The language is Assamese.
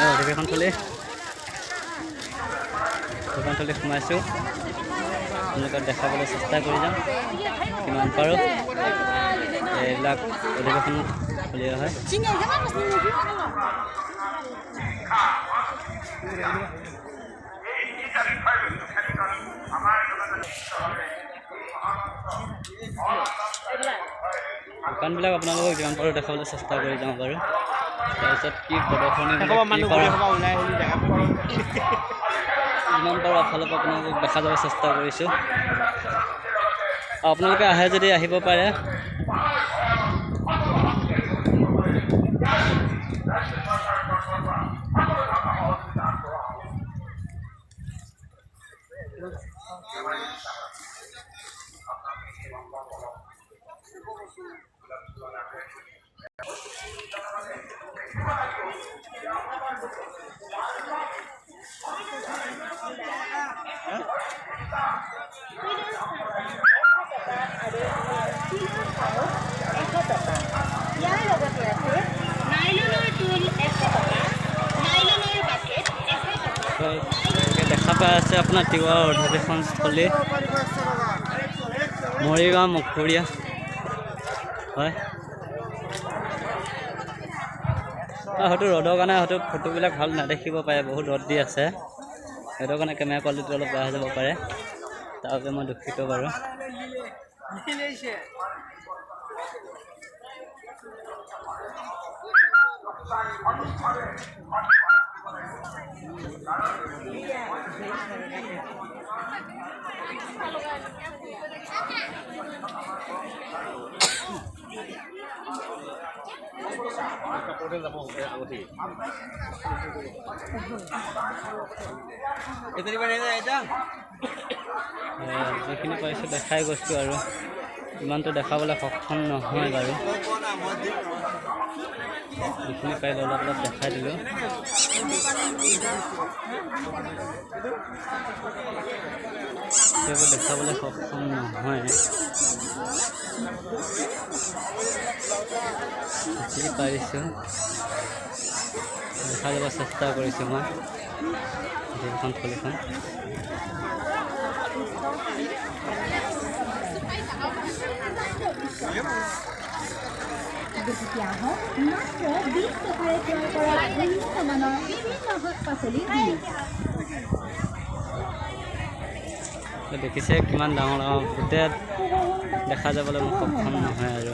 অধিৱেশনথলী অধিৱেশনথলী সোমাইছোঁ, আপোনালোকক দেখাবলৈ চেষ্টা কৰি যাম কিমান পাৰোঁ। এইবিলাক অধিৱেশনথলী হয়। দোকানবিলাক আপোনালোকক যিমান পাৰোঁ দেখাবলৈ চেষ্টা কৰি যাওঁ বাৰু। তাৰপিছত কি প্ৰদৰ্শনী যিমান পাৰোঁ এফালৰ পৰা আপোনালোকক দেখা যাব চেষ্টা কৰিছোঁ। আপোনালোকে আহে যদি আহিব পাৰে। দেখা পাই আছে আপোনাৰ তিৱা অধিৱেশনস্থলী মৰিগাঁও মখৰীয়া হয়। হয়তো ৰ'দৰ কাৰণে হয়তো ফটোবিলাক ভাল নেদেখিব পাৰে, বহুত ৰ'দ দি আছে, সেইটো কাৰণে কেমেৰা কোৱালিটিটো অলপ বেয়া হৈ যাব পাৰে, তাৰ বাবে মই দুখিত বাৰু। যিখিনি পাৰিছোঁ দেখাই গৈছোঁ আৰু, ইমানটো দেখাবলৈ সক্ষম নহয় বাৰু, যিখিনি পাৰিলোঁ অলপ অলপ দেখাই দিলোঁ। সেইবোৰ দেখাবলৈ সক্ষম নহয়, যি পাৰিছোঁ দেখাই যাব চেষ্টা কৰিছোঁ মই অধিৱেশন থলীখন। দেখিছে কিমান ডাঙৰ ডাঙৰ গোটেই দেখা যাবলৈ মই সক্ষম নহয় আৰু।